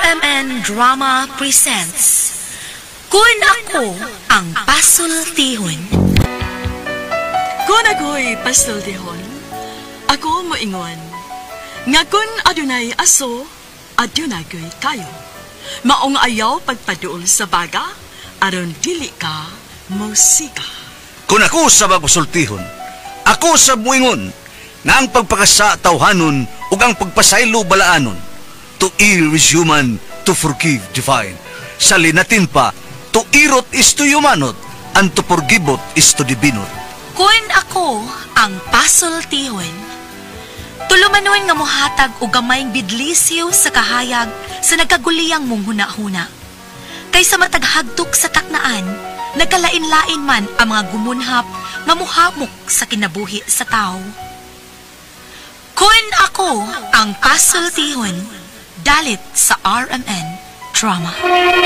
RMN Drama presents Kun Ako Ang Pasultihon. Kun ako'y pasultihon, ako moingon nga kun adunay aso, adunay ko'y kayo. Maong ayaw pagpaduol sa baga, aron dili ka musika. Kung ako sa magpasultihon, ako sa muingon, na ang pagpakasa tawhanon ug ang pagpasaylo balaanon. To err is human, to forgive divine. Sa linatin pa, to irot is to humanot, and to forgivot is to divinot. Kun ako ang pasultihon, tulumanon nga mohatag og gamayng bidlisiw sa kahayag sa nagkaguliyang mong huna-huna. Kaysa matag hagtok sa taknaan, nagkalain-lain man ang mga gumunhap nga muhamok sa kinabuhi sa tao. Kun ako ang pasultihon, dalit sa RMN Drama.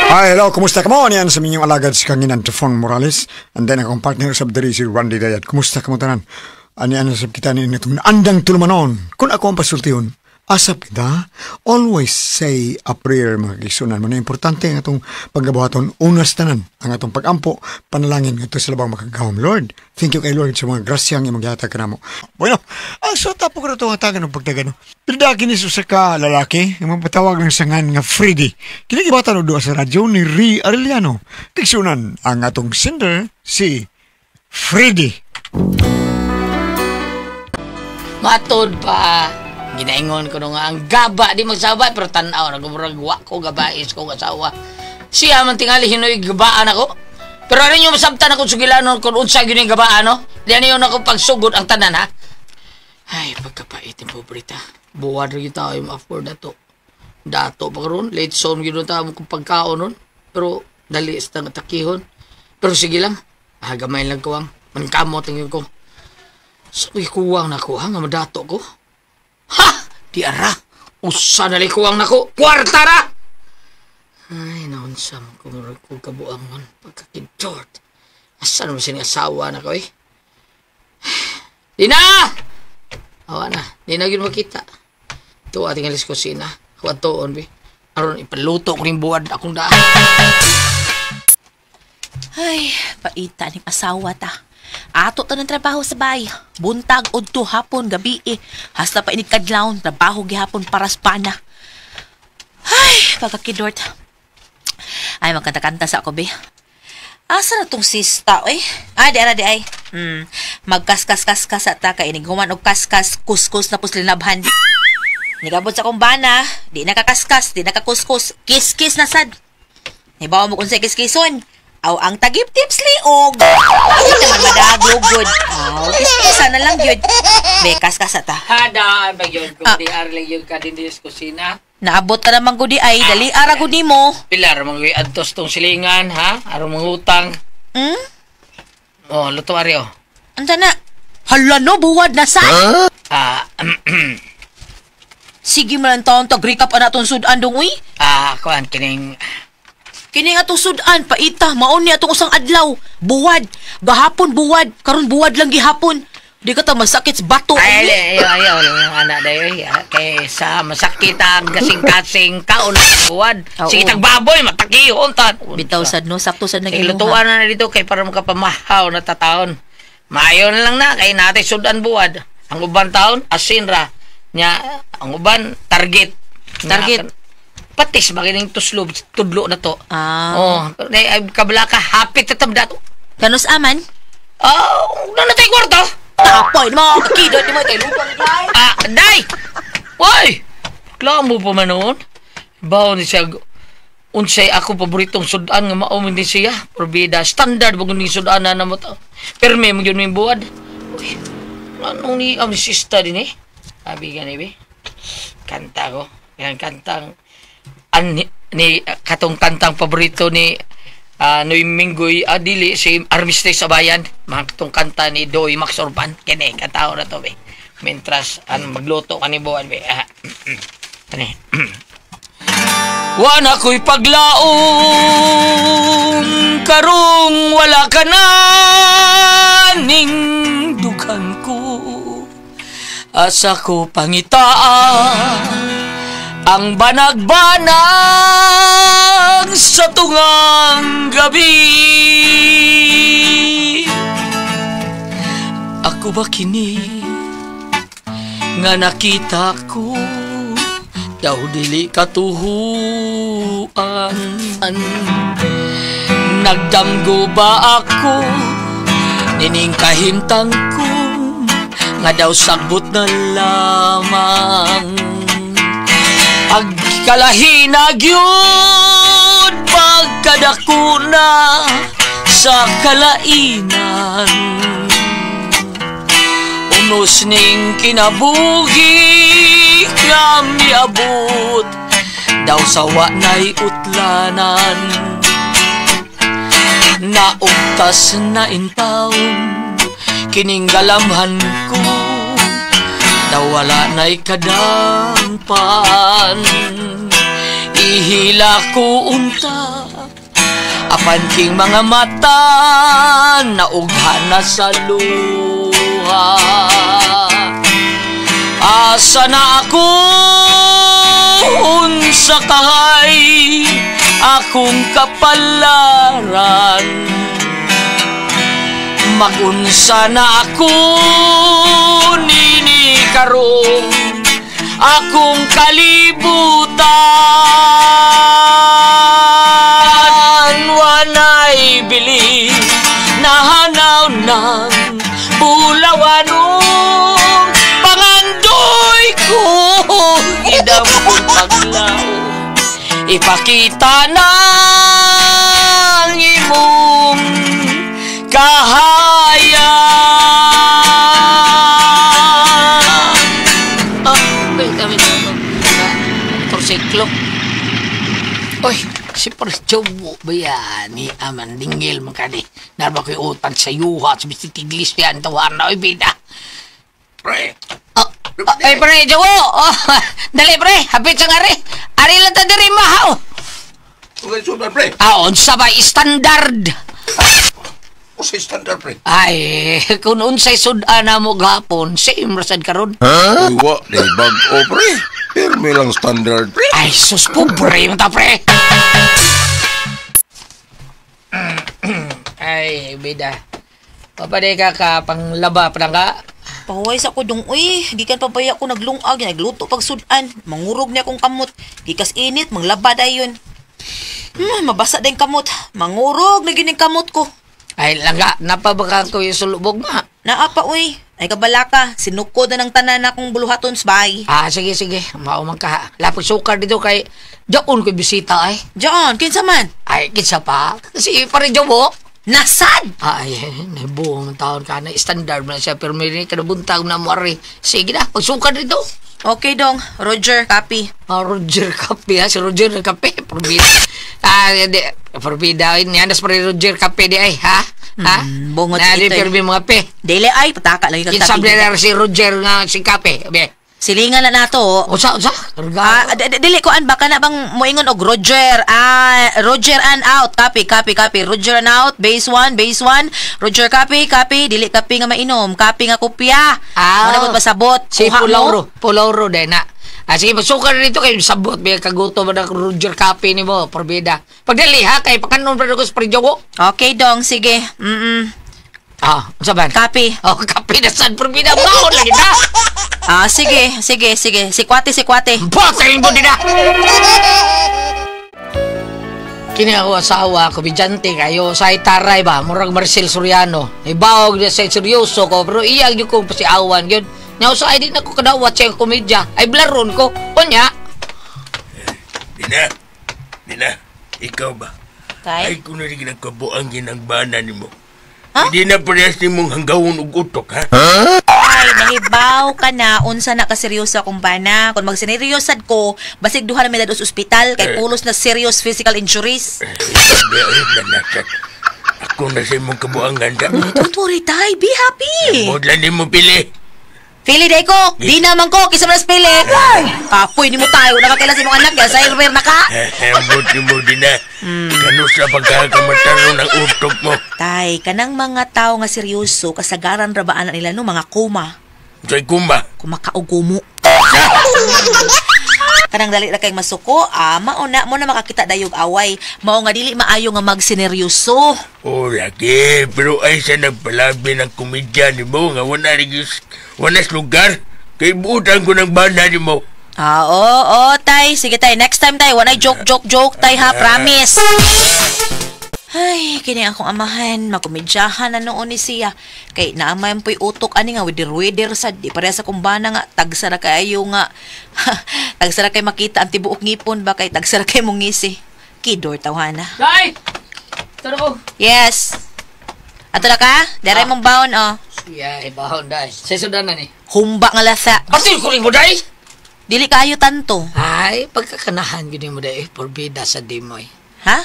Hi, hello, kumusta ka mo? Niyan sa minyong alagad si Kanginan Tufon Morales. And then akong partner sa diri si Randy Dayat. Kumusta ka mo tanan? Ani ano sa kita ni itong andang tulumanon. Kung ako ang pasultihon, asap kita, always say a prayer, mga kaigsuonan mo na importante ang atong paggabuhaton, unas tanan, ang atong pagampo, panalangin ngadto sa labang makagagahom. Lord, thank you kay Lord sa mga grasya ang imong gihatag kanamo. Bueno, ang so tapo ko na itong hatagan ng pagtagano. Pinadaki ni sa ka lalaki, ang mapatawag ng sangan nga Freddy. Kini gibatan og duha sa radyo ni Ri Arellano. Kaigsuonan, ang atong sender si Freddy. Matod pa, ginaingon ko no nga ang gaba di magsabay, pero tan-aw na murag wa ko gabais ko asawa. Siya man tingali hinoy gabaan ako. Pero ano nyo masabtan ako sugilanon kung unsa gyud yung gabaan, no? Di ano yun ako pagsugod ang tanan, ha? Ay, pagkapait yung pobrita. Buwan rin tayo ma-afford na to. Dato pa karon, late zone gyud tayo kung pagkaon nun. Pero dali sa takihon. Pero sige lang, ah, gamay lang ko ang mankamot ang ko. So, kuwang na ko, ha? Nga madato ko. Ha! Di ara! Usa na kuwang na ko! Kwarta ra! Ay, naunsa mo ko murag ko kabuangon. Pagkakidort. Asa naman siya asawa na ko, eh? Di na! Awa na. Di na yun makita. Ito ating alis kusina. Ako atuon, bi. Aron, ipaluto ko rin buwad akong daan. Ay, paita ning asawa ta. Ato ta ng trabaho sa bay. Buntag, udto, hapon, gabi eh. Hasta pa inig kadlawon, trabaho gihapon para pana. Ay, pagkakidort. Ay, magkanta-kanta sa ako, be. Asa na tong sista, eh? Ay, di ara, di ay. Magkaskas-kaskas ta kay inig human og kaskas, kuskus na puslinabhan. Nigabot sa akong bana, di nakakaskas, di nakakuskus, kiss-kiss na sad. Hibaw mo kung sa kiss-kisson. Aw, ang tagip-tips liog. Ay, naman madagog, good. Aw, kiss-kissa na lang, yun. Be, kaskas ta. Hada, ba yun? Kung Ah. di arling yun ka din sa kusina. Naabot ka naman, gudi ay. Dali, ara, gudi mo. Pilar, mga adtos tong silingan, ha? Aron mga utang. Hmm? Oh, luto ari, oh. Anta na? Hala no, buwad na sa. Ah, Sige mo lang taon, tag-recap na atong sudan dong, uy. Ah, kuan kining Kini nga atong sudan, paita, maon ni atong usang adlaw. Buwad, gahapon buwad, karon buwad lang gihapon. Di ka ta masakit sa bato. Ay, uy. ay, ay, ay, ay, anak dayo, eh. Ah, kay sa masakit ang kasing-kasing kaon ng buwad. Oo. Sige, tag baboy, matakihon ta. Bitaw sad no, sakto sad nang Kay imuha. lutuan na na dito kay para makapamahaw na tataon. Maayo na lang na kay natay sudan buwad. Ang uban taon asin ra. Nya ang uban target. Nya, Target. Patis ba kining tuslob tudlo na to. Ah. Oh, ay, ay kabla ka hapit ta tabda to. Kanus aman? Ah, na natay kwarta. Tapoy mo, kakidot ni mo kay lupang day. Ah, day! Hoy! Klamo pa man noon. Bawo ni siya. Unsay ako paboritong sudan nga mao man din siya. Probida standard ba ni sudan na namo to. Perme mo yun yung buwad. Uy, anong ni ang sista din eh? Sabi ka ni be. Kanta ko. Yan kantang an, ni katong kantang paborito ni Noy Minggoy Adili si Armistice sa bayan. Mga katong kanta ni Doy Max Urban. Kini kanta na to be. Mientras an magluto ka ni buwan be. Ah, ani. Wana ko'y paglaom karong wala ka na ning dughan ko. Asa ko pangitaan Ang banagbanag sa tungang gabi. Ako ba kini nga nakita ko daw dili katuhuan? Nagdamgo ba ako nining kahimtang ko nga daw sagbot na lamang? Pagkalahina gyud pagkadako na sa kalainan, unos ning kinabuhi kami abot daw sawa na'y utlanan. Naugtas na intawon kining galamhan ko daw wala na'y kadampan. Ihila ko unta apan king mga mata naughan na sa luha. Asa na ako unsa kahay akong kapalaran? Magunsa na ako nini karong akong kalibutan. Wanay bili nahanaw ng bulawanong pangandoy ko idamong paglaw. Ipakita ng imong kahayag. Ah, wait a minute. Motorsiklo. Oy, si Parchobo ba yan? Ni Aman Dingil man kani. Narba ko'y utang sa yuha at sa Mr. Tiglis yan. Tawaran na, oy, bida. Pre! Oh, ay, pre, Jowo! Oh, dali, pre. Hapit sa nga, re. Ari lang ta diri, mahaw. Okay, sundan, pre. Ah, unsa ba standard? O sa standard, pre. Ay, kung unsay sudan na mo gahapon, same rasad karon. Huh? Uy, wa, di bag-o, pre. Pirmi lang standard, pre. Ay, sus, pobre mo ta, pre. Ay, bida. Papaday ka ka, panglaba pa lang ka. Pahuway sa ko dong, uy, gikan pa baya ko naglungag, nagluto pag sudan, mangurog niya akong kamot, gikas init, manglaba dayon. Mabasa din kamot, mangurog na gining kamot ko. Ay, langga, napabaka ko yung sulubog nga. Naa pa, uy, ay kabalaka, sinukod na ng tanan akong buluhaton bay. Ah, sige, sige, maumang ka. Lapag sukar dito kay, jaon ko'y bisita ay. Diyan, kinsa man? Ay, kinsa pa? Kasi pare Jowo. Nasad! Ay, nabuo man taon ka na. Standard man siya, pero may kanabuntag na mo, ari. Sige na, pagsukar dito. Okay dong, Roger, copy. Ah, Roger Kape, ha? Si Roger Kape, porbida. Ah, di, porbida. Nianas pa rin Roger Kape di ay, ha? Ha? Bungot na, ito di eh. pirmi mga pe. Dili ay, pataka lagi kang Kinsa tabi. na si Roger nga si Kape. Be. Silingan na nato. Usa, usa. Ah, dili ko an baka na bang moingon og Roger. Ah, Roger and out. Copy, copy, copy. Roger and out. Base 1, base 1. Roger copy, copy. Dili kape nga mainom, copy nga kopya. Ah. Mo na pud pasabot. Si Kuha mo. Pulauro. Pulauro din na. Ah, sige, pasukan rito kayo. Sabot, may kagutom na Roger Kape ni mo. Porbida. Pagdali ha, kay pakanon pa ko sa Pridjogo. Okay dong, sige. Ah, unsa ba? Copy. Oh, kape na sad porbida. Maon lagi na. Ah, sige, sige, sige. Sikwate, sikwate. Bottle mo din na. Kini ako asawa, komedyante kayo, sa taray ba, murag Marcel Soriano. Ibawag na sa seryoso ko, pero iyang yun kong pasiawan yun. Nya usahay din ako kadawat siyang komedya. Ay, blaron ko. Unya. Dina, Dina, ikaw ba? Tay? Ay, kung na rin nagkabuang ginagbana ni mo. Ha? Hindi na parehas ni mong hanggawon og utok, ha? Ay, nahibaw ka na. Unsa na ka seryoso akong bana. Kung magsineryosad ko, basig duha na may sa ospital kay pulos na serious physical injuries. Sabi, ay, nanasat. Ako na sa imong kabuangan, ta. Don't worry, tay. Be happy. Modlan ni mo pili. Pili day ko. Di naman ko. Kisa man pili. Kapoy ni mo tayo. Nakakailan sa imong anak. Kaya sa na ka. Ambot ni mo, Dina. Kano sa pagkakamataro ng utok mo? Tay, kanang mga tao nga seryoso, kasagaran ra ba ana nila no, mga kuma. Sa kuma. Kumakaogumo. Kanang dali ra kay masuko, ah, mao na mo na makakita dayog away. Mao nga dili maayo nga magsineryoso. Oh, lagi. Pero ay sa nagpalabi ng komedya ni mo nga wala rigis, wala sa lugar. Kay buutan ko ng bana ni mo. Ah, oo, oo, tay. Sige, tay. Next time, tay. Wanay joke, joke, joke, tay, ha? Promise. Ay, kini akong amahan. Makomedyahan na noon ni siya. Kay naamayan po'y utok ani nga, wider-wider sad. Di pareha sa kumbana nga. Tagsara kayo nga. Tagsara kay makita ang tibuok ngipon ba kay tagsara kay mong ngisi. Kidor tawhana. Day! Tara ko. Yes. Ato na ka? Dere mong baon, oh. Yeah, ibahon, day. Sa sudan na ni. Humba nga lasa. Asil ko rin mo, day! Dili kayo tanto. Ay, pagkakanahan gini mo, day. Porbida sa dimoy. Ha?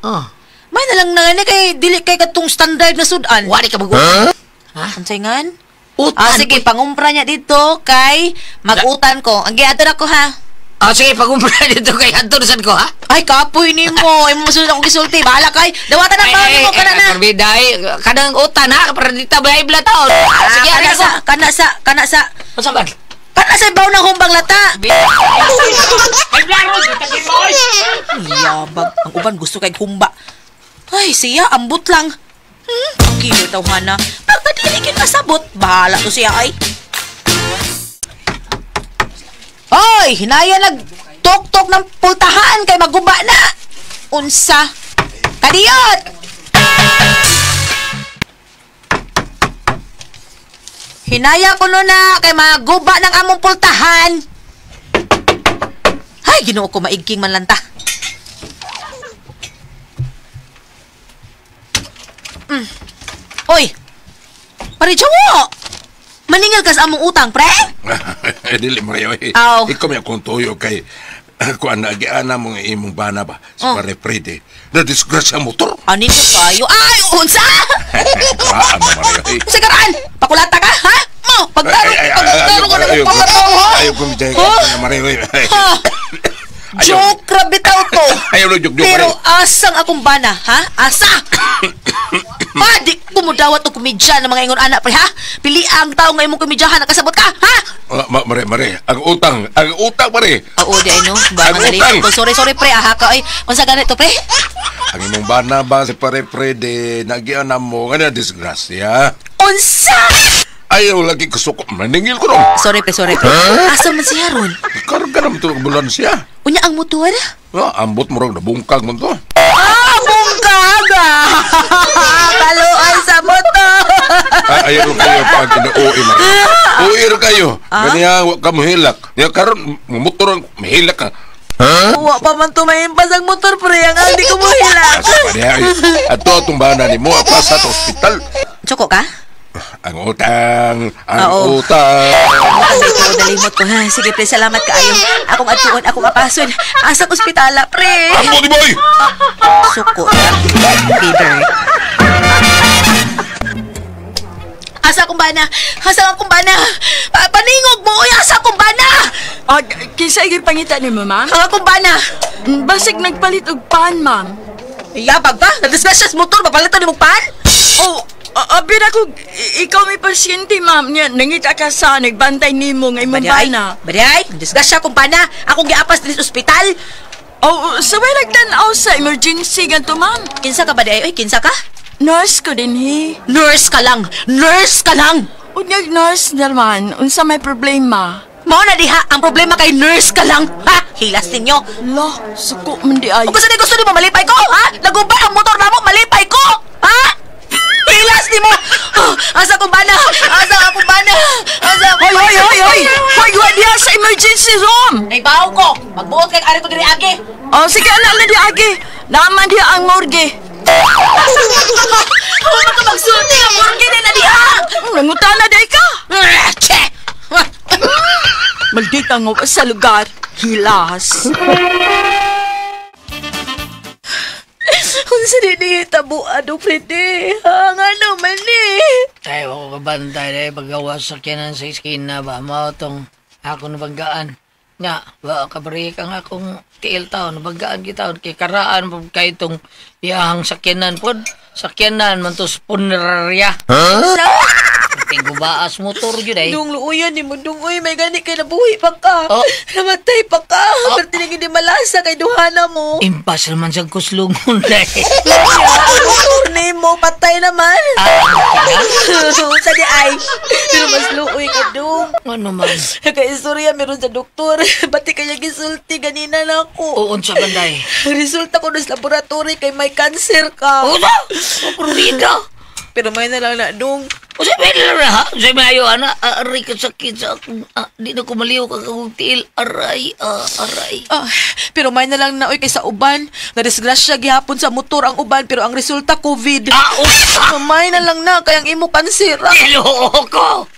Oh. May na lang na nga kay dili kay katong standard na sudan. Wari ka mag huh? Ha? Unsay ngan? Utan. Ah, sige, pangumpra niya dito kay mag-utan ko. Ang giadto na ko ha. Ah, sige, pagumpra dito kay Anton sad ko, ha? Ay, kapoy nimo. Imo masunod ako gisulti. Bahala kay. Dawatan ang baon nimo kana na. Porbida, ay. Kanang utan, ha? Para dito ba ay taon. Ah, Sige, kana ano sa, kana sa, kana sa. Unsa ba? Kana sa baon ng humbang lata. Ay, blaro! Yabag. Ang uban gusto kay humba. Ay, siya, ambot lang. Kilo tawhana. Pagpadili kin kasabot, bahala to siya ay. Hoy, hinaya nag tok-tok ng pultahan kay maguba na. Unsa? Kadiyot! Hinaya ko no na kay maguba ng among pultahan. Ay, Ginoo ko maigking man lang ta. Oy! Pare Jawo! Maningil ka sa among utang, pre? Eh, dili mo rin. Eh. Aw. Ikaw may akong tuyo kay kuan na giana mong imong bana ba si Oh. Pare Freddy. Na disgrasya motor. Anin ko kayo? Ay, unsa? Karaan mo Mario. Eh. Sa karaan! Pakulata ka, ha? Mo, pagtaro, pagtaro ko na mong pagkataw, ha? Ayaw ko mitay Ha? Mario. Ha? Joke, grabe tao to. Ayaw na joke, joke, Pero Mario. asang akong bana, ha? Asa? Pa, di ko mo dawat og komedya ng mga ingon anak, pre, ha? Pili ang tao nga imong komedyahan, nakasabot ka, ha? Mare, Mare, ang utang, Mare. Oo, di ay no. Ang Baka utang. nalipot ko. Sorry, sorry, pre, aha ka. Ay, unsa ganito, pre? Ang imong bana ba si Pare Freddy, nagiana mo nga na disgrasya. Unsa? Ayaw lagi kasuko, maningil ko ron. Sorry, pre, sorry, pre. Asa man siya ron? Karga naman ito ng siya. Unya ang motor? Ah, ambot mo rin, nabungkag mo to. Ah, bungkaga! Kaluan sa motor! Ay, ayaw kayo pag ina-uwi na. Uwi rin kayo. Ganiya, wa ka mahilak. Niya, karon motor ang mahilak ka. Wa pa man tumahimpas ang motor, pre. Ang hindi ko muhilak. Asa pa niya. Ato atong bana ni mo, apa sa ospital. Tsoko ka? Ang utang, ang Oo. utang. Dali ko, dalimot ko. Ha, sige, pre, salamat kaayo. Akong atuon, akong apason. Asang ospitala, pre. Ambot ni boy! Suko na. Peter. Asa akong bana? Asa akong bana? Paningog mo, uy! Asa akong bana? Ah, kinsa gipangita nimo, ma'am? Ang akong bana! Basig nagpalit og pan, ma'am. Yabag ba? Nadisgrasya sa motor, mapalitan ni mong pan? Oh, abi na ko, ikaw may pasyente, ma'am. Nya, nangita ka sa nagbantay nimo nga imong bana. Baday, nadisgrasya akong bana. Akong giapas din sa ospital. Oh, sabay nagtan-aw sa emergency ganto, ma'am. Kinsa ka ba, day? Uy, kinsa ka? Nurse ko din, he. Nurse ka lang! Nurse ka lang! Unyag nurse naman, unsa may problema? Mao na diha, ang problema kay nurse ka lang, ha? Hilas ninyo. Lo, suko man di ay. Kung gusto ni gusto ni mo, malipay ko, ha? Nagubay ang motor namo, malipay ko, ha? Hilas ni mo! Oh, asa akong bana? Asa akong bana? Asa akong Hoy, hoy, hoy, hoy! Hoy, wa diha sa emergency room! Naibaw ko! Magbuot kay ari ko diri agi! Oh, sige, anak na di agi. Naaman diha ang morgue. Huwag ka magsulti ang morgue na na diha! Nangutana di ka. Che! Maldita nga sa lugar. Hilas. Unsa ni ni tabuan o Freddy? Ha, nga naman eh. Ay, ako kabantay dahil paggawa sa sakyanan sa iskina ba, mao tong ako nabanggaan. Nga, ba, kabari ka nga akong tiil taon, nabanggaan kita, kay karaan po kay itong iyahang sakyanan po. Sakyanan man to sa punerarya. Huh? Perting gubaas motor yun ay. Dong luuyan ni mo dong uy, may gani kay nabuhi pa ka. Oh. Namatay pa ka. Oh. Pero tinigin di malasa kay duhana mo. Impas naman sa kuslungon day. Motor ni mo, patay naman. Ah, Sa di ay. Pero mas luoy ka dong. Ano man? Kay istorya meron sa doktor. Bati kaya gisulti ganina na ako. Oo, sa banday. Resulta ko sa laboratory kay may cancer ka. Oo na! Prurida! Pero may na lang na dong. O sa may na lang ha? Sa may ayo, ana, aray ka sakit sa akong, di na ko maliw ka akong tiil. Aray, aray. Ah, pero may na lang na oy kay sa uban. Nadisgrasya gihapon sa motor ang uban pero ang resulta COVID. Ah, oh, May na lang na kay ang imo cancer. Ah. Ginoo ko!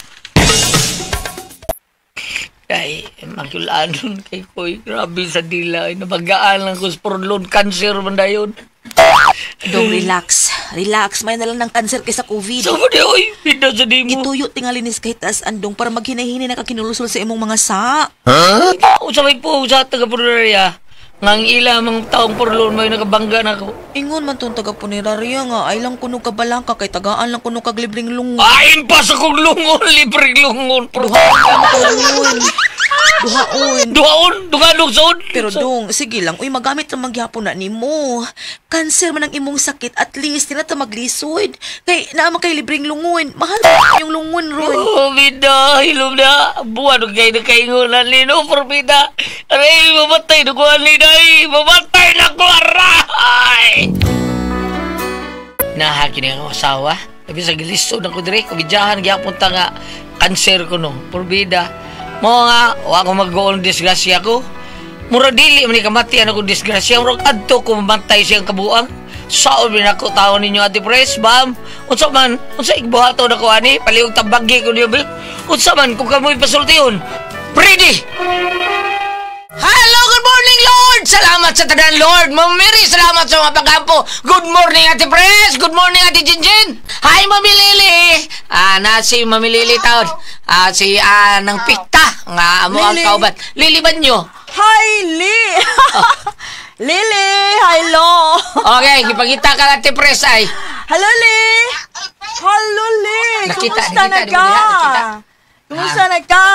Kay, makulanon kay Koy. Grabe sa dila. Ay, nabagaan lang ko sa porlon. Cancer man dayon. Dong relax. Relax, may na lang ng cancer kaysa COVID. So, di, oy, pinda sa di mo. Gituyo tingali ni kay taas andong para maghinay-hinay na kakinulusol sa imong mga sa. O sa may po sa taga Purularia. Ngang ila mga taong porlon may nakabangga na ako. Ingon man tong taga punerarya nga ay lang kuno kabalangka kay tagaan lang kuno kag libreng lungon. Ay, impas akong lungon, libreng lungon. Duhaon. Duhaon. Duhaon, dugadog saon. Pero dong, sige lang, uy, magamit lang magyapon na nimo. Cancer man ang imong sakit, at least di na ta maglisod. Kay naa man kay libreng lungon. Mahal pa yung lungon ron. Oh, bida, hilom na. Buwan kay nakaingunan ni no, porbida. Aray, mamatay na ko, alinay. Mamatay na ko, aray! Nahaki na ang asawa. Sabi sa gilisod ako dire, kubidyahan, gyapon ta nga, kanser ko no, porbida. Mo nga, wa ko mag-goon disgrasya ko. Mura dili man ni kamatian ako disgrasya, murag adto ko mamatay siyang kabuang. Saon min ako taon ninyo Ate Pres, bam. Unsa man, unsa igbuhaton ako ani, palihog tabagi ko niyo. Unsa man kung kamoy pasultihon. Ready! Hello, good morning, Lord! Salamat sa tanan, Lord! Ma'am Mary, salamat sa mga pagkampo. Good morning, Ate Pres! Good morning, Ate Jinjin! Hi, Mami Lily! Na si Mami Lily taon. Si nang pikta nga amo ang Lily. kauban. Lily Banyo. Hi, Lee! Lily! Hello! Okay, gipangita ka Ate Pres ay. Hello, Lee! Hello, Lee! Nakita, Kumusta na nakita, di ka? mo diha, nakita. Kumusta na ka?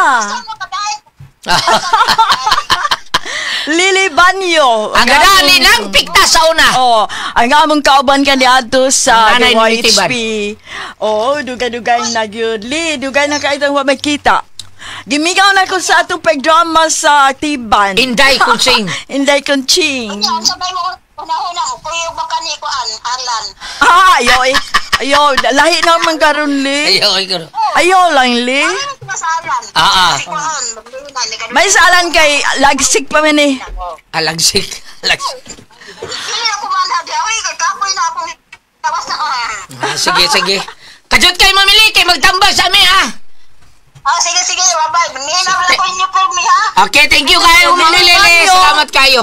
Lily Banyo. Ang gadali ng pikta sa una. Oh, ang among kauban ka niadto sa Ang nanay ni YHP. Oo, dugay-dugay na gyud. Lee, dugay na kayo wa makita. Gimigaw na ko sa atong pagdrama sa Tiban. Inday Kunsing. Inday Kunching. Ang sabay mo, una-una mo, kuyog ba ka ni Kuan, Alan? Ah, ayo eh. Ayo, lahi na man karon Lee. Ayaw, ayaw. Ayo lang Lee. Ano ba sa Alan? Ah, ah. Si Kuan, magluna, ni ganun. May salan kay lagsik pa man eh. Alagsik. Alagsik. Dili ako man, hadi. Uy, kay kapoy na akong tawas na. Ah, sige, sige. Kajot kay Mamili, kay magtambal sa amin, ha? Ah, sige, sige, bye-bye. Nihina wala ko inyo po, mi, ha? Okay, thank you kayo, Mami Lily. Salamat kayo.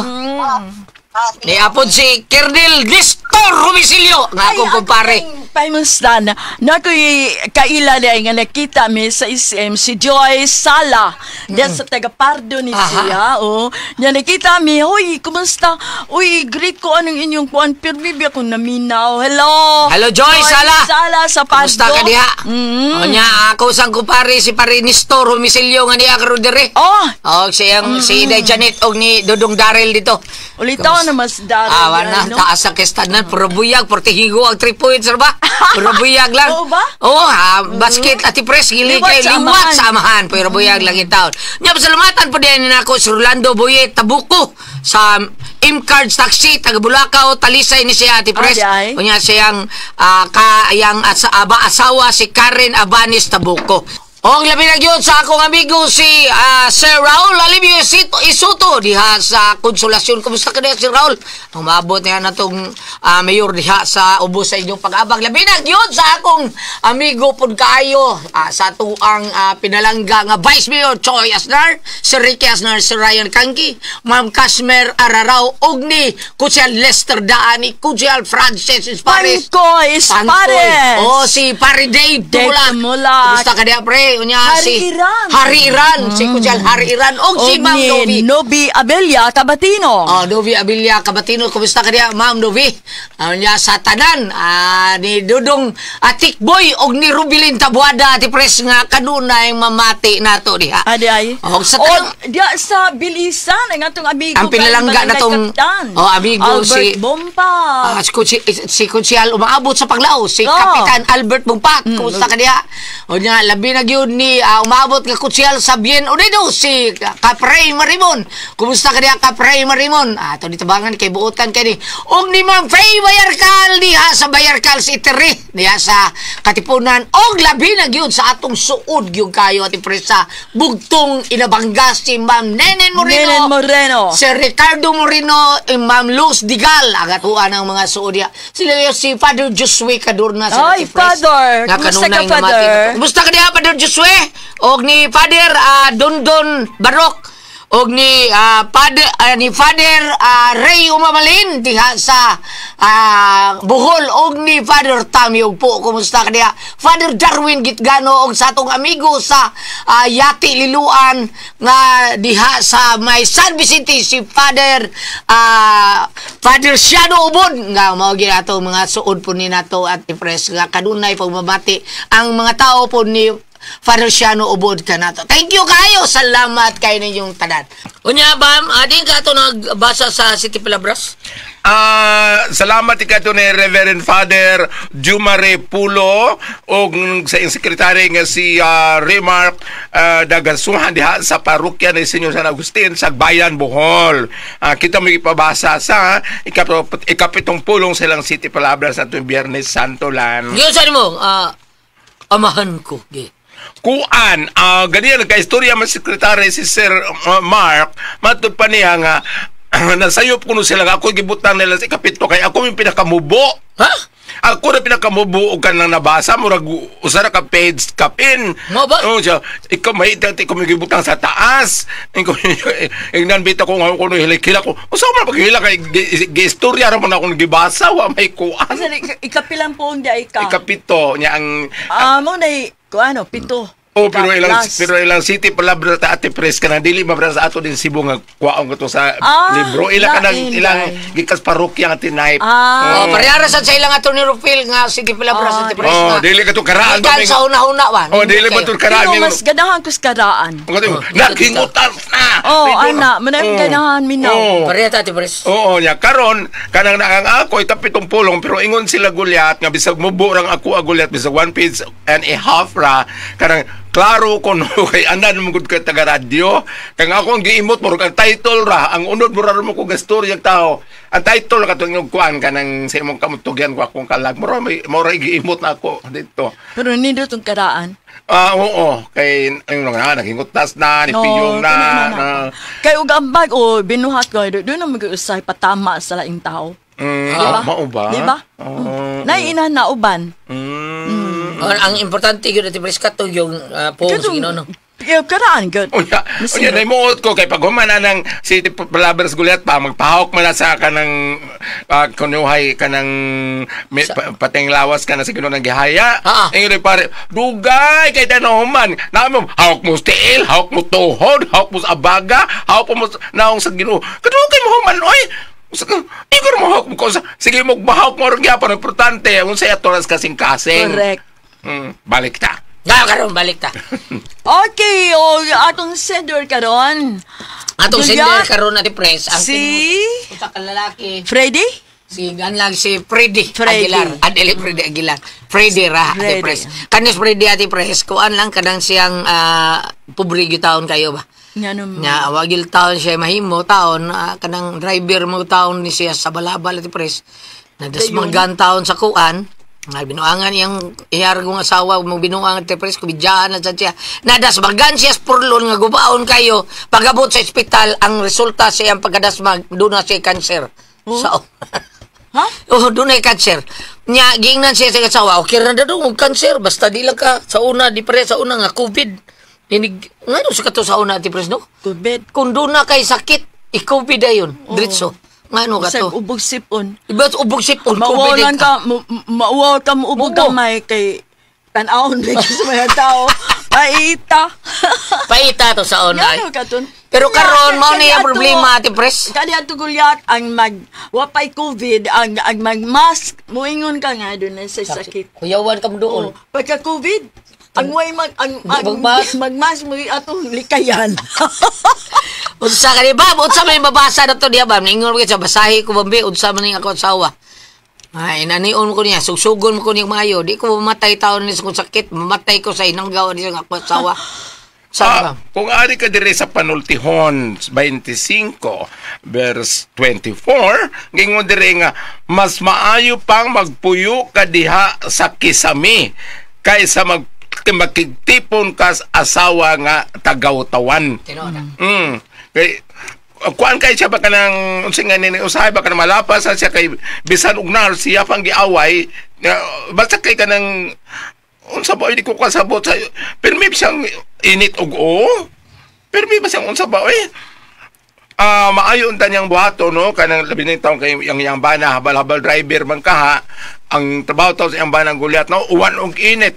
Ah, sige. Ni apod si Kernel Nestor Rumisilio, nga akong kumpare. Paimustan, na ko'y kaila niya nga nakita mi sa SM si Joy Sala. Diyan sa taga Pardo ni siya. Oh. Niya nakita mi, hoy, kumusta? Uy, greet ko anong inyong kuan. Pero bibi akong naminaw. Hello! Hello, Joy Sala. Sala sa Pardo. Kumusta ka diha? Mm. O niya, ako sang kumpare si pare Nestor Rumisilio nga niya karon dire. Oh, O siyang si Inday Janet og ni Dudong Darrell dito. ulitaw na mas daro. Ah, wala, no? taas ang kestanan, puro buyag, portihigo ang 3 points, ba? Puro buyag lang. Oo ba? Oo, ha, basket at press, gili Liwat kay sa liwat amahan. sa amahan, pero buyag lang yung taon. Nya, pasalamatan po din nako si Rolando Boyet Tabuco sa M-Cards Taxi, taga Bulacau, Talisay ni siya, Ate Pres. Ah, di ay. Unya siyang ka, yang asawa si Karen Abanis Tabuco. Og labi na gyud sa akong amigo si Sir Raul Alibio Isuto diha sa Konsolasyon. Kumusta ka diha, Sir Raul? Ang maabot niya na tong mayor diha sa ubos sa inyong pag-abang. Labi na gyud sa akong amigo pud kaayo sa tuang pinalangga nga Vice Mayor Choi Asnar, Sir Ricky Asnar, Sir Ryan Kangki, Ma'am Casmer Ararao og ni Kutsel Lester Daani, Kutsel Francis Espares. Pangkoy Espares. Oh, si Pare Dave Dave Tumulak. Tumulak. Kumusta ka diha, pre? Secretary unya Hari si Iran. Hari Iran, si Kutsihal Hari Iran og si Og Ma'am ni Novi. Novi Abella Cabatino. Oh, Novi Abilia Cabatino, kumusta ka diya, Ma'am Novi? Unya sa tanan, ni Dudong Atikboy og ni Rubilin Tabuada ati pres nga kanunay mamati nato diha. Adi ay. Og sa O, tanang diya sa bilisan ang atong amigo Ang pinalangga kay na tong- Barangay Kapitan. Oh, amigo Albert si- Bompa. Si Kunsyal umaabot sa paglaos si Oh. Kapitan Albert Bumpak, kumusta ka diha? O niya labi na gyud ni umaabot nga Kunsyal sa Bien Unido si Kapray Marimon, kumusta ka diha, Kapray Marimon? Ato ditabangan kay buotan kay ni og ni Ma'am Faye Bayarkal diha sa Bayarkal sa Itiri diha sa Katipunan, og labi na gyud sa atong suod gyud kayo ati presa bugtong inabangga si Ma'am Nenen Moreno. Nenen Moreno. Si Ricardo Moreno, Ma'am Luz Digal, ang atuan ng mga suod niya. Sila yung si Father Josue Cadorna. Sa Ay, Ati Pres. Father! Nga Kumusta ka, kanunay namati Father? na to. Kumusta ka diha, Father Josue? Og ni Father Dondon Barok. Og ni Father Ray Umamalin diha sa Bohol, og ni Father Tommy Ugpo, kumusta ka diha, Father Darwin Gitgano, og sa atong amigo sa Yati Liluan nga diha sa may San Vicente si Father Siano Ubod nga mao gyud ato mga suod po ni nato at Pres nga kanunay pagmamati ang mga tao po ni Father Siano Ubod kanato. Thank you kayo. Salamat kayo ninyong tanan. Unya, Bam, adin ka ato nagbasa sa City Palabras? Salamat ikato ni Reverend Father Jumare Pulo og sa iyang sekretary nga si Remark Dagasuhan diha sa parokya ni Senyor San Agustin sa Bayan Bohol. Kita mo ipabasa sa ikapitong pulong silang City Palabras na tuwing Biyernes Santo lan. Yun sa mo, amahan ko. Gi. Kuan, ganyan nagka-istorya man sekretary si Sir Mark, matud pa niya nga nasayop kuno sila nga ako gibutang nila sa ikapito kay ako yung pinakamubo. Ha? Ako na pinakamubo og kanang nabasa murag usa ra ka page kapin. Mo ba? Oo siya, ikaw may ikaw may gibutang sa taas. Ikaw ingnan bita ko nga kuno hilak ko. Usa man paghilak kay giistorya ra man akong gibasa wa may kuan. Asa ni ikapilang poong di ay ka? Ikapito niya ang Mo na kuano pito. Oh, pero ilang Plus. pero ilang city pala bro ta ate pres ka na dili ba bro sa ato din Cebu nga kuwaon ko to sa libro ila ka nang lain, ilang day. gikas parokya nga tinype. Ah. Oh, parehara sad sa ilang ato ni Rufil nga City Palabras City Press Oh, nga. dili ka to karaan Gikan sa una-una ba? Oh, dili ba to karaan? Pero mas ganahan ko sa karaan. Naghingutan na. Oh, ana, manay ganahan minaw. Oh. Pareha ta Ate Pres. Oo, nya karon kanang naang ako itapitong pulong pero ingon sila gulyat nga bisag mubo rang ako a gulyat bisag one page and a half ra kanang klaro ko no kay anan mo gud ka taga radyo kang ako ang giimot mo ang title ra ang unod mo ra mo ko gastorya tao ang title ra katong imong kuan kanang sa imong kamutugyan ko akong kalag mo ra may mo ra giimot na ako dito. Pero nindot ang karaan. Oo, kay ang nga naghingutas na ni piyong na, kini na. Kay og ambag o binuhat ko doon na mag-usay patama sa laing tao. Diba? Mao ba? Di ba? Oo. Naiina na uban. Oh, ang importante gyud Ate Pres kato yung poong sa Ginoo no. Yeah, karaan gud. Unya, unya naimuot ko kay pag human na ng City Palabras gulyat pa magpahawk man na sa kanang kunuhay kanang pating lawas ka na sa Ginoo ng gihaya. Ah. Ingon pare, dugay kay tanahuman. Namo hawk mo sa tiil, hawk mo tuhod, hawk mo sa abaga, hawk mo sa naong sa Ginoo. Kadugay mo human oy. Igor mo hawk mo ko sa sige mo mahawk mo ron gyapon importante unsay atoras kasing-kasing. Correct. Balik ta. Nga karon balik ta. Okay, o atong sender karon. Atong Gulyat. sender karon Ate Pres ang Si usa ka lalaki Freddy? si ganlag si Freddy, Freddy. Aguilar. Adeli Freddy Aguilar. Freddy ra Ate Freddy. Pres. Kanis Freddy Ate Pres kuan lang kanang siyang pobre gyud taon kayo ba. Nga naman. Nga wagil taon siya mahimo taon kanang driver mo taon ni siya sa Balabal Ate Pres. Nadasmanggan taon sa kuan. Nga binuangan iyang iyar kong asawa mo binuangan Ate Pres kubidyaan na sad siya. Nadasmagan siya sa purlon nga gubaon kayo. Pagabot sa ospital ang resulta sa iyang pagkadasmag doon na siya cancer. Oh. Sa Ha? Oh, doon ay cancer. Nya giingnan siya sa asawa, okay ra na daw og cancer basta di lang ka sa una di pre sa una nga COVID. Dinig ngano sa kato sa una Ate Pres no? COVID. Kung doon na kay sakit, i-COVID dayon, diretso. Ngano ka Sa to? ubog sipon. Iba ubog sipon, COVID. Mauwalan ka, mauwaw ka, muubog Mubo. gamay kay tan-awon ba sa mga tao. Paita. Paita to sa una. Ngano katon? Pero karon mao ni ang Kani ato- problema, Ate Pres. Kani ato gulyat ang mag wapay COVID ang mag-mask moingon ka nga doon na sa sakit. Kuyawan ka mo doon. Oh, pagka COVID ang way mag ang Magmask. magmask mo atong likayan. Unsa ka ni Bab? Unsa may mabasa na to diya Bab? Ningon mo sa basahi ko bambi unsa man ning ako asawa. Ay, nanion ko niya, sugsugon ko niya maayo. Di ko mamatay taon ni sa kong sakit, mamatay ko sa inanggaw ni sa ako asawa. Sa ba? Kung ari ka dire sa Panultihon 25 verse 24, gingon dire nga mas maayo pang magpuyo ka diha sa kisami kaysa makigtipon ka sa asawa nga tagawtawan. Tinuod na. Kay kuan kay siya ba kanang unsa nga nini usahay ba kanang malapas sa siya kay bisan og nar siya pang giaway nga, basta kay kanang unsa ba hindi ko kasabot sa pirmi siyang init og o pirmi ba siyang unsa ba oy. Maayo unta niyang buhato no kanang labi na yung taon kay yang yang bana habal-habal driver man kaha ang trabaho taon sa iyang banang gulyat no uwan og init.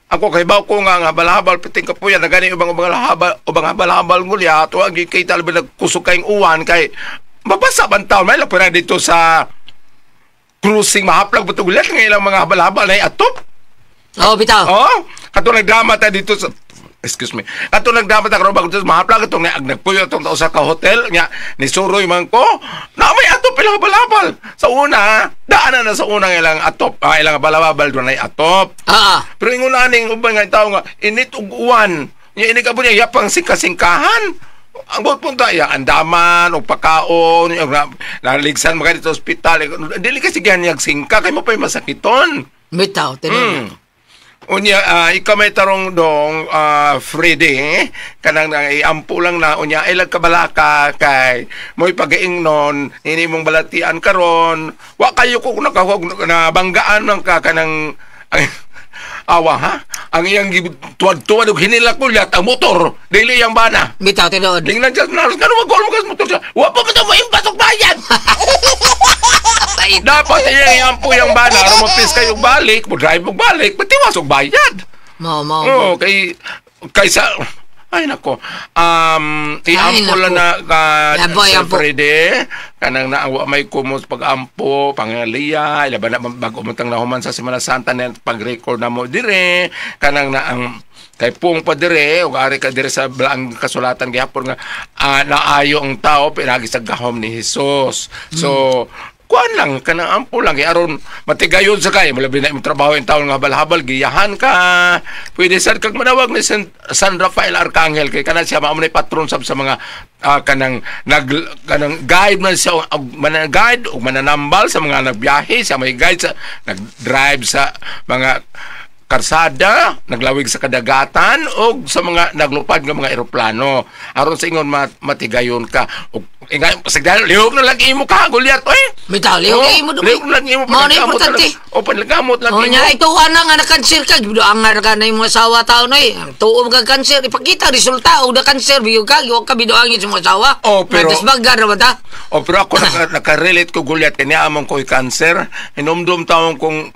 Ako kay baw ko nga ang habal-habal piting kapuya na gani ubang ubang habal ubang habal-habal ngulyat wa gi kay talbe nagkusog kayong uwan kay mabasa man taon may lapira dito sa cruising mahaplag buto gulyat nga ilang mga habal-habal ay atop. Oh, bitaw. Oh, kato nagdrama ta dito sa excuse me. Kato nagdrama ta karon bago dito sa mahaplag itong ag nagpuyo itong tao sa ka hotel nya ni suroy man ko. Na may atop ilang habal-habal. Sa una, daan na sa una nga ilang atop, ilang habal-habal doon ay atop. Ah, ah. Pero ingon aning uban nga tao nga init og uwan. Nya ini ka niya yapang singka-singkahan. Ang buot punta ya andaman og pakaon, yung naligsan mga dito sa ospital. Dili kasi ganyan singka kay mo pa'y masakiton. Bitaw, tinuod. Unya, ikaw may tarong dong, Freddy, kanang nang iampo lang na, unya, ilag kabalaka kay mo'y pagaingnon, ini mong balatian karon, wa kayo ko nakahog na banggaan man ka kanang, ang, awa ha? Ang iyang tuwad-tuwad og hinila ko liat ang motor, dili yang bana. Bitaw, tinuod. Tingnan siya, naros ka mag mo kas motor siya. Wa pa ba ito maimpasok bayan? Paita. Dapat iyang iampo yung bana, aron mapis kayo balik, mo drive mo balik, patiwas og bayad. Mao, mao. Oo, kay kaysa ay nako. Iampo Ay, lang nako. na ka Laboy, Sir ampo. Freddy, kanang naawa may kumos pag-ampo, pangaliya, ilaban na bago mo tang nahuman sa Semana Santa na pag-record na mo dire, kanang na ang kay pung pa dire ug ari ka dire sa ang kasulatan gihapon nga naayo ang tao pinagi sa gahom ni Hesus. So kuan lang kanang ampo lang kay aron matigayon sa kay malabi na imong trabaho in taon nga habal-habal giyahan ka pwede sad kag manawag ni San Rafael Arcangel kay kana siya mao man patron sab sa mga kanang nag kanang guide man siya og manang-guide og mananambal sa mga nagbiyahe siya may guide sa nag-drive sa mga karsada, naglawig sa kadagatan o sa mga naglupad nga mga eroplano. Aron sa ingon matigayon ka. Og ingay sigdalo lihok na lang imo ka gulyat oy. Bitaw, lihok Oo, na imo doon. Lihok na lang imo Mao na panagkamot importante. lang. O panagkamot lang Oh, imo. nya ito ana nga na-cancer ka, ang nga na imong asawa taon oy. Tuo ka cancer, ipakita resulta og na cancer biyog ka, wa ka biduangin sa imong asawa. Oh, pero- Natasbagan ra ba ta? O pero ako naka-relate ko gulyat kay niya among ko'y cancer. Hinumdum taon kong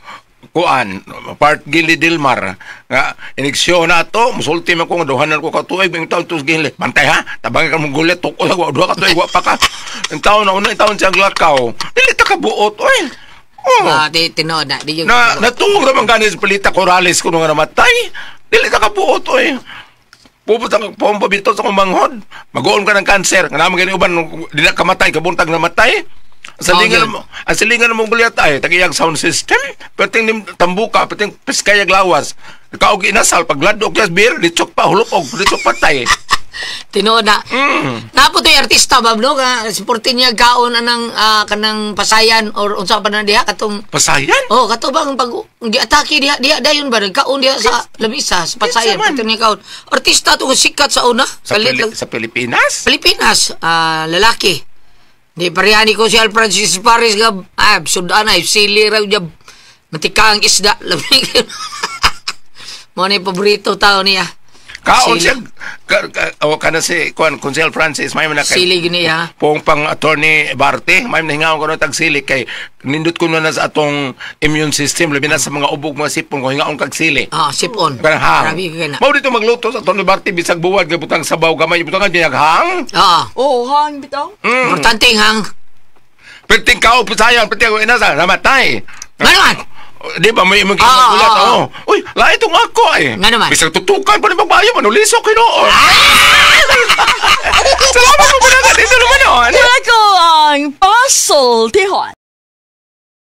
kuan part gili Dilmar nga iniksyon na to musulti man ko nga duhanan ko katuig ing taon tus gili bantay ha tabangi ka mong gulyat tukol wa duha ka tuig wa pa ka ang taon na una taon siyang lakaw dili ta kabuot oy. Oh. Ah, di tinuod na, di yun. Na natuog ra man gani sa Pilita Corrales kuno nga namatay dili ta kabuot oy. Pupunta ka pompa bitaw sa kumanghod. Mag-uon ka ng kanser. Nga naman gani uban di na kamatay kabuntag namatay. Sa Oh, lingan yun. mo, ang silingan mo gulyat ay tagiyag sound system, perting nim tambuka, perting piskayag lawas. Kaog inasal pagladok yas beer, litsok pa hulupog, litsok patay. Tinuod na. Napo to'y artista ba no nga suporte niya kaon anang kanang pasayan or unsa pa na diha katong Pasayan? Oh, kato bang pag giatake diha diha dayon ba nagkaon diha sa lamisa sa pasayan Kinsa man? pati niya kaon. Artista to sikat sa una. Sa, Kalit lang. Sa Pilipinas? Pilipinas, lalaki. Di parehani ko si Al Francis Paris nga sudan ay sili raw niya matika ang isda. Lamig. Mo ni paborito tao niya. Kaon Sili. siya o kana si kuan Consel Francis may man na kay Sili gini ha. Pong pang attorney Barte, may nahingaon ko no tag sili kay nindot ko na sa atong immune system labi na sa mga ubog mga sipon kung hingaon kag sili. Ah, sipon. Kanang hang. Grabe ka na. Mao dito magluto sa attorney Barte bisag buwad nga butang sabaw gamay butangan niya hang. Ah, Oh, hang bitaw. Importante hang. Perting kao sayang perting ako inasa namatay. Nga naman. Di ba may imong Ah, ginagulat ah, oh. Uy, lain tong ako eh. Nga naman. Bisag tutukan pa ni magbayo manulisok hinuon. Salamat po pala dito naman on. Ako ang pasultihon.